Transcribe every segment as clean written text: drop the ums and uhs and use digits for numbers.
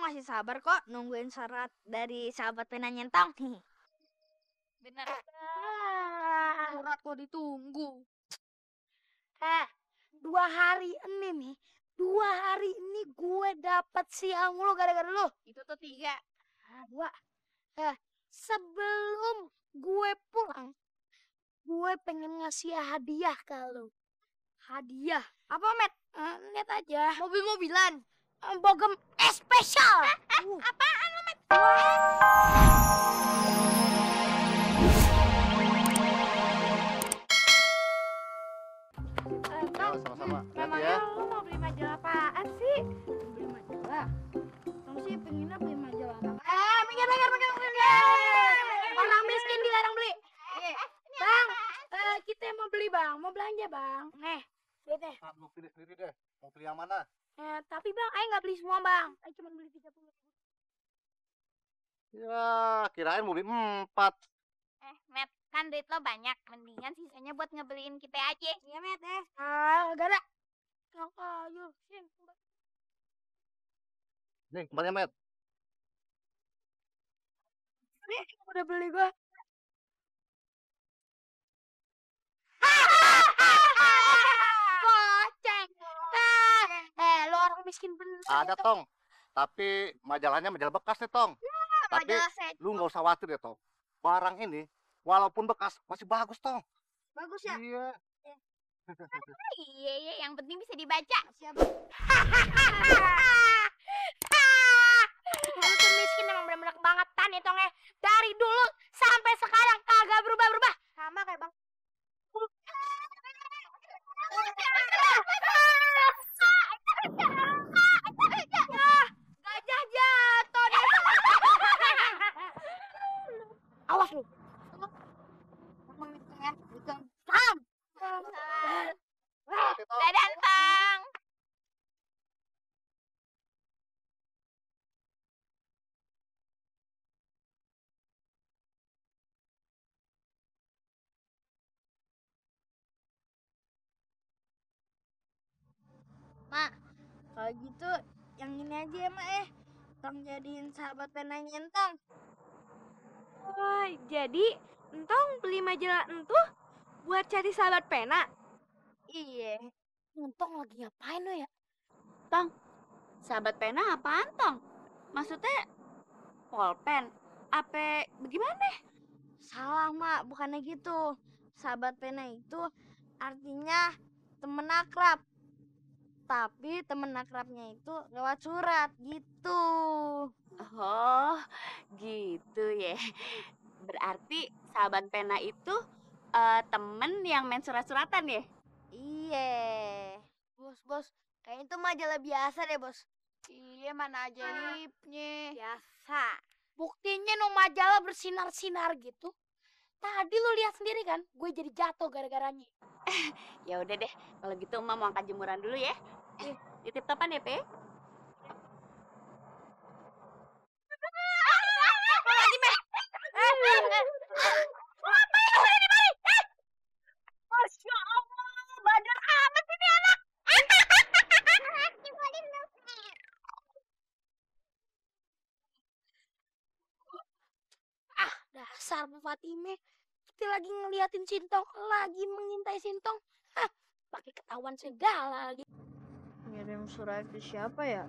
masih sabar kok nungguin surat dari sahabat pena nyentong. Bener. Surat kok ditunggu. 2 hari ini gue dapet sial mulu gara-gara lu. Itu tuh 3. 2. Sebelum gue pulang, gue pengen ngasih hadiah ke lu. Hadiah? Apa, Met? Lihat aja. Mobil-mobilan. Bogem spesial. Apaan lu, Met? Ya, sama-sama. Memangnya lu mau beli majalah apaan sih? Beli majalah? Kamu sih pengennya beli majalah apa? Minggir. Orang miskin dilarang beli. Bang, kita mau beli bang, mau belanja bang. Lihat deh. Lu pilih sendiri deh. Mau pilih yang mana? Tapi bang, Ayo nggak beli semua bang. Ayo cuma beli 30.000. Ya, kirain mau beli 4. Met, kan duit lo banyak. Mendingan sisanya buat ngebeliin kita aja. Iya, Met. Gak ada. Ayo, sini. Nih, kembalinya, Met. Nih, udah beli gua. Goceng. Lo orang miskin bener. Ada, Tong. Tapi majalahnya majalah bekas nih, Tong. Tapi Majalah set. lu nggak usah khawatir ya, Tong. Barang ini, walaupun bekas, masih bagus, Tong. Bagus ya? Iya. Iya, yang penting bisa dibaca. Siapa? Lu tuh miskin emang bener-bener kebangetan ya, Tong. Dari dulu sampai sekarang kagak berubah-berubah. Sama kayak Bang. Gajah jatuh deh. Awas lu. Dadah, Tang. Mak, kalau gitu yang ini aja ya, Mak. Tong jadiin sahabat pena nyentong. Wah, jadi entong beli majalah entuh buat cari sahabat pena. Iya. Nyentong lagi ngapain lo ya? Sahabat pena apaan, Tong? Maksudnya pulpen? Apa bagaimana? Salah, Mak. Bukannya gitu. Sahabat pena itu artinya temen akrab. Tapi temen akrabnya itu lewat surat gitu. Oh, gitu ya. Berarti sahabat pena itu temen yang main surat-suratan ya? Iya. Bos. Kayaknya itu majalah biasa deh, Bos. Iya, mana ajaibnya. Biasa. Buktinya no majalah bersinar-sinar gitu. Tadi lu lihat sendiri kan, gue jadi jatuh gara-garanya. Ya udah deh, kalau gitu Emak mau angkat jemuran dulu ya. Titip topan ya, Pe? Masya Allah, badar amat ini anak. Dasar Bu Fatime. Kita lagi ngeliatin Sintong, lagi mengintai Sintong. Pakai ketahuan segala lagi. Ngirim surat ke siapa ya?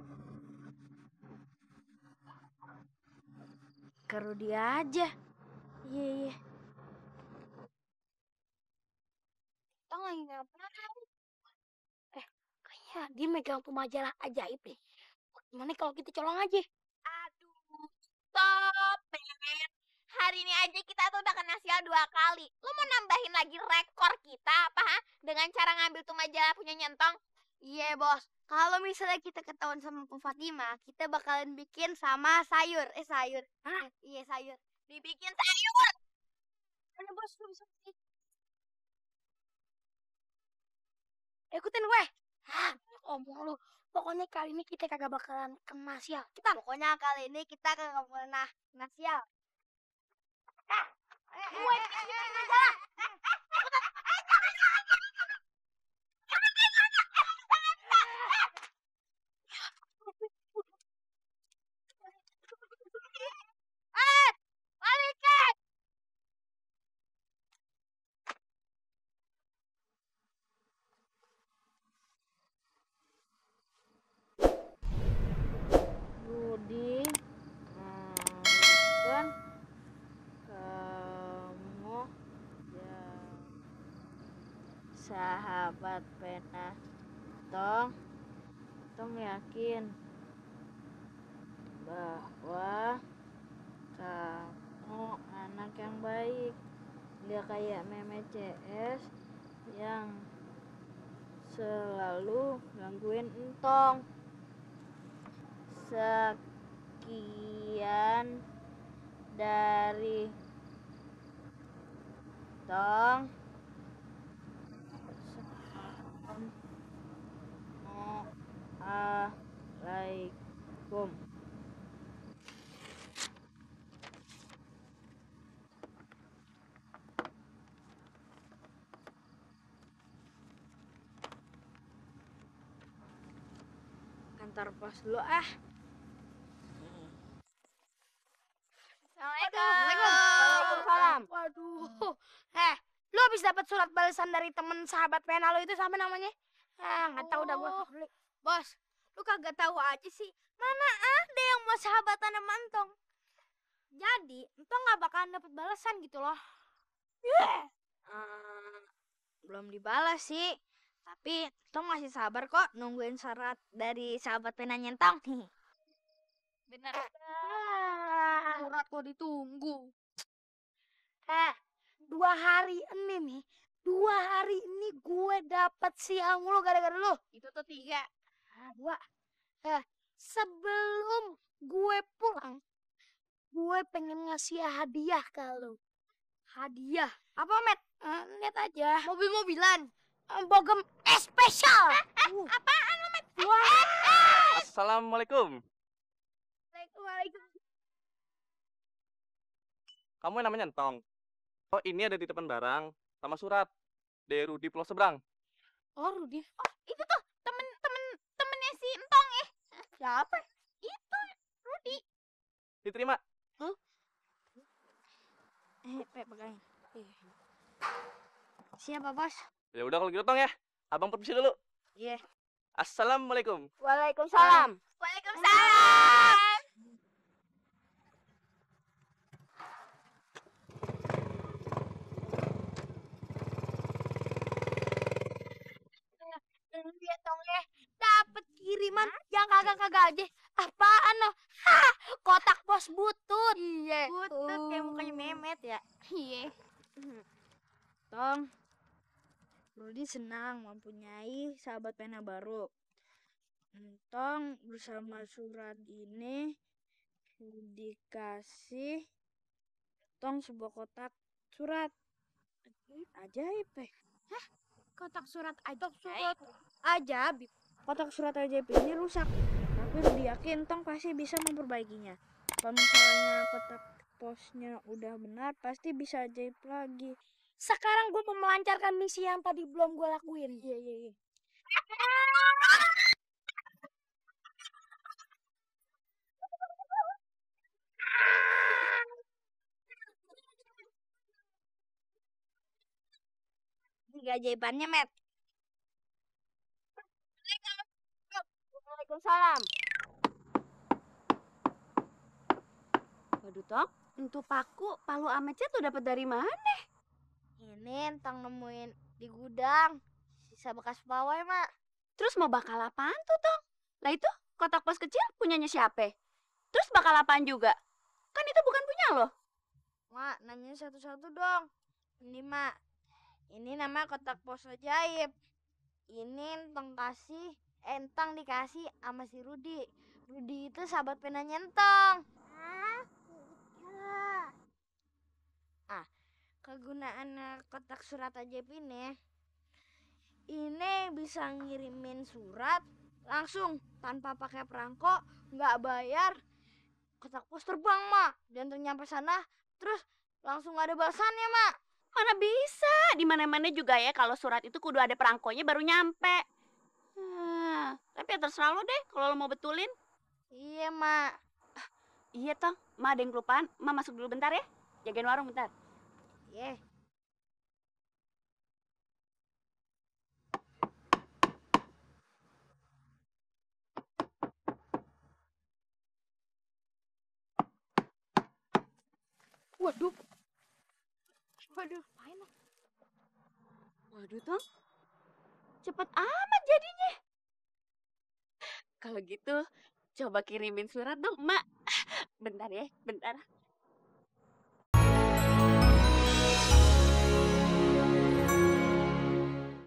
Ke Rudi aja. Iya. Sintong lagi ngapain? Kayaknya dia megang tuh majalah ajaib deh. Gimana kalau kita colong aja? Aduh, stop, Pet. Hari ini aja kita tuh udah kena sial 2 kali. Lu mau nambahin lagi rekor kita apa, ha? Dengan cara ngambil tuh majalah punya nyentong? Iya, Bos. Kalau misalnya kita ketahuan sama Bu Fatima, kita bakalan bikin sama sayur. Sayur. Hah? Iya, sayur. Dibikin sayur. Mana, Bos? Lu bisa bikin. Ikutin gue. Omong lu. Pokoknya kali ini kita kagak bakalan kena sial. Pokoknya kali ini kita kagak pernah kena sial. Gue bikin majalah. Sahabat pena, Tong yakin bahwa kamu anak yang baik, nggak kayak meme CS yang selalu gangguin Entong. Sekian dari Tong. Assalamualaikum. Kantor pos dulu ah. Waalaikumsalam. Waduh. Lu habis dapat surat balasan dari temen sahabat pena lo itu sama namanya? Nggak tahu dah gua. Bos, lu kagak tahu aja sih. Mana ada yang mau sahabatan sama Entong? Jadi, Entong nggak bakalan dapat balasan gitu loh. Belum dibalas sih. Tapi Entong masih sabar kok nungguin surat dari sahabat penanya Entong. Bener. Surat kok ditunggu. 2 hari ini nih. 2 hari ini gue dapat sial mulu gara-gara lu. Itu tuh 3. 2. Sebelum gue pulang, gue pengen ngasih hadiah ke lu. Hadiah? Apa, Met? Lihat aja. Mobil-mobilan. Bogem spesial. Apaan lu, Met? Assalamualaikum. Waalaikumsalam. Kamu yang namanya Entong. Oh, ini ada titipan barang sama surat dari Rudi Pulau Seberang. Oh, Rudi. Itu tuh temennya si Entong ya. Siapa? Itu Rudi. Diterima. Pegang. Siapa, Bos? Ya udah kalau gitu Tong ya. Abang permisi dulu. Iya. Assalamualaikum. Waalaikumsalam. Waalaikumsalam. Lihat dong ya, dapat kiriman yang kagak aja. Apaan lo? Kotak pos butut. Iya. Butut kayak mukanya Memet ya. Iya. Tong, Rudi senang mempunyai sahabat pena baru. Entong bersama surat ini dikasih Tong sebuah kotak surat. Ajaib, Kotak surat ajaib. Kotak surat ajaib ini rusak, tapi Rudi yakin Tong pasti bisa memperbaikinya. Kalau misalnya kotak posnya udah benar, pasti bisa ajaib lagi. Sekarang gue mau melancarkan misi yang tadi belum gue lakuin. Iya. Ini keajaibannya, Met. Waalaikumsalam. Waduh, Tong, untuk palu ametnya tuh dapat dari mana? Ini Entang nemuin di gudang. Sisa bekas pawai, Mak. Terus mau bakal apaan tuh, Tong? Lah itu kotak pos kecil punyanya siapa? Terus bakal apaan juga? Kan itu bukan punya lo. Mak, nanya satu-satu dong. Ini, Mak. Ini nama kotak pos ajaib. Ini Entang dikasih sama si Rudi. Rudi itu sahabat penanya Entang. Kegunaan kotak surat ajaib ini bisa ngirimin surat langsung tanpa pakai perangko, nggak bayar. Kotak pos terbang, Mak, dan nyampe sana terus langsung ada balasannya, Mak. Mana bisa, di mana-mana juga ya kalau surat itu kudu ada perangkonya baru nyampe. Tapi ya terserah lo deh kalau lo mau betulin. Iya, Mak. Iya, Tong, Ma ada yang kelupaan. Ma masuk dulu bentar ya. Jagain warung bentar. Iya. Waduh. Waduh, Tong, cepet amat jadinya. Kalau gitu, coba kirimin surat dong, Mak. Bentar ya, bentar.